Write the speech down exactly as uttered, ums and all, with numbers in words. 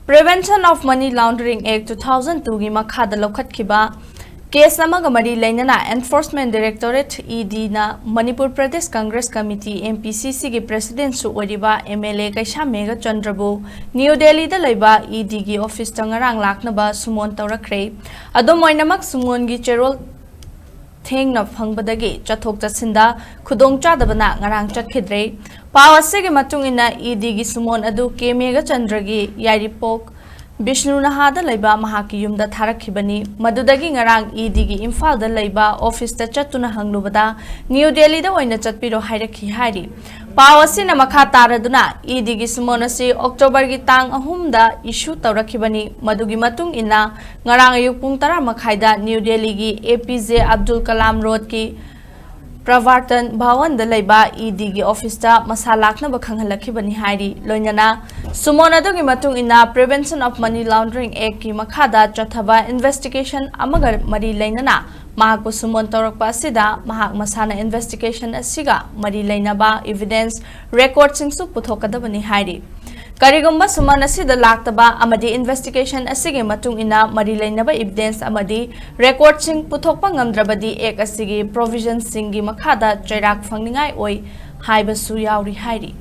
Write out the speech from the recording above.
Prevention of Money Laundering Act two thousand two ꯒꯤ ꯃꯈꯥꯗ ꯂꯧꯈꯠꯈꯤꯕ case ꯑꯃꯒ ꯃꯔꯤ ꯂꯩꯅꯅ Enforcement Directorate, ED ꯅ ꯃꯅꯤꯄꯨꯔ ꯄ꯭ꯔꯗꯦꯁ ꯀꯪꯒ꯭ꯔꯦꯁ ꯀꯃꯤꯇꯤ, MPCC ꯒꯤ president ꯁꯨ ꯑꯣꯏꯔꯤꯕ MLA ꯀꯩꯁꯥꯝ ꯃꯦꯘꯆꯟꯗ꯭ꯔꯕꯨ ꯅ꯭ꯌꯨ ꯗꯦꯜꯂꯤꯗ ꯂꯩꯕ ED ꯒꯤ office ꯇ ꯉꯔꯥꯡ ꯂꯥꯛꯅꯕ summon ꯇꯧꯔꯛꯈ꯭ꯔꯦ꯫ ꯑꯗꯨꯝ ꯑꯣꯏꯅꯃꯛ, summon ꯒꯤ ꯆꯦꯔꯣꯜ ꯊꯦꯡꯅ ꯐꯪꯕꯗꯒꯤ ꯆꯠꯊꯣꯛ ꯆꯠꯁꯤꯟꯗ ꯈꯨꯗꯣꯡꯆꯥꯗꯕꯅ ꯉꯔꯥꯡ ꯆꯠꯈꯤꯗ꯭ꯔꯦ꯫ ꯄꯥꯎ ꯑꯁꯤꯒꯤ ꯃꯇꯨꯡ ꯏꯟꯅ, ED ꯒꯤ summon ꯑꯗꯨ ꯀꯦ ꯃꯦꯘꯆꯟꯗ꯭ꯔꯒꯤ ꯌꯥꯏꯔꯤꯄꯣꯛ ꯕꯤꯁꯅꯨ ꯅꯍꯥꯗ ꯂꯩꯕ ꯃꯍꯥꯛꯀꯤ ꯌꯨꯝꯗ ꯊꯥꯔꯛꯈꯤꯕꯅꯤ꯫ ꯃꯗꯨꯗꯒꯤ ꯉꯔꯥꯡ ED ꯒꯤ ꯏꯝꯐꯥꯜꯗ ꯂꯩꯕ office ꯇ ꯆꯠꯇꯨꯅ ꯍꯪꯂꯨꯕꯗ, ꯅ꯭ꯌꯨ ꯗꯦꯜꯂꯤꯗ ꯑꯣꯏꯅ ꯆꯠꯄꯤꯔꯣ ꯍꯥꯏꯔꯛꯈꯤ ꯍꯥꯏꯔꯤ꯫ ꯄꯥꯎ ꯑꯁꯤꯅ ꯃꯈꯥ ꯇꯥꯔꯗꯨꯅ, ED ꯒꯤ summon ꯑꯁꯤ October ꯒꯤ ꯇꯥꯡ ꯑꯍꯨꯝꯗ issue ꯇꯧꯔꯛꯈꯤꯕꯅꯤ꯫ ꯃꯗꯨꯒꯤ ꯃꯇꯨꯡ ꯏꯟꯅ, ꯉꯔꯥꯡ ꯑꯌꯨꯛ ꯄꯨꯡ ꯇꯔꯥ ꯃꯈꯥꯏꯗ ꯅ꯭ꯌꯨ ꯗꯦꯜꯂꯤꯒꯤ APJ ꯑꯕꯗꯨꯜ ꯀꯂꯥꯝ ꯔꯣꯗꯀꯤ ꯄ꯭ꯔꯕꯥꯔꯇꯟ ꯚꯋꯟꯗ ꯂꯩꯕ ED ꯒꯤ office ꯇ ꯃꯁꯥ ꯂꯥꯛꯅꯕ ꯈꯪꯍꯜꯂꯛꯈꯤꯕꯅꯤ ꯍꯥꯏꯔꯤ꯫ ꯂꯣꯏꯅꯅ summon ꯑꯗꯨꯒꯤ ꯃꯇꯨꯡ ꯏꯟꯅ Prevention of Money Laundering Act ꯀꯤ ꯃꯈꯥꯗ ꯆꯠꯊꯕ investigation ꯑꯃꯒ ꯃꯔꯤ ꯂꯩꯅꯅ ꯃꯍꯥꯛꯄꯨ summon ꯇꯧꯔꯛꯄ ꯑꯁꯤꯗ ꯃꯍꯥꯛ ꯃꯁꯥꯅ investigation ꯑꯁꯤꯒ ꯃꯔꯤ ꯂꯩꯅꯕ evidence, record ꯁꯤꯡꯁꯨ ꯄꯨꯊꯣꯛꯀꯗꯕꯅꯤ ꯍꯥꯏꯔꯤ꯫ ꯀꯔꯤꯒꯨꯝꯕ summon ꯑꯁꯤꯗ ꯂꯥꯛꯇꯕ ꯑꯃꯗꯤ investigation ꯑꯁꯤꯒꯤ ꯃꯇꯨꯡ ꯏꯟꯅ ꯃꯔꯤ ꯂꯩꯅꯕ evidence ꯑꯃꯗꯤ record ꯁꯤꯡ ꯄꯨꯊꯣꯛꯄ ꯉꯝꯗ꯭ꯔꯕꯗꯤ Act ꯑꯁꯤꯒꯤ provision ꯁꯤꯡꯒꯤ ꯃꯈꯥꯗ ꯆꯩꯔꯥꯛ ꯐꯪꯅꯤꯡꯉꯥꯏ ꯑꯣꯏ ꯍꯥꯏꯕꯁꯨ ꯌꯥꯎꯔꯤ ꯍꯥꯏꯔꯤ꯫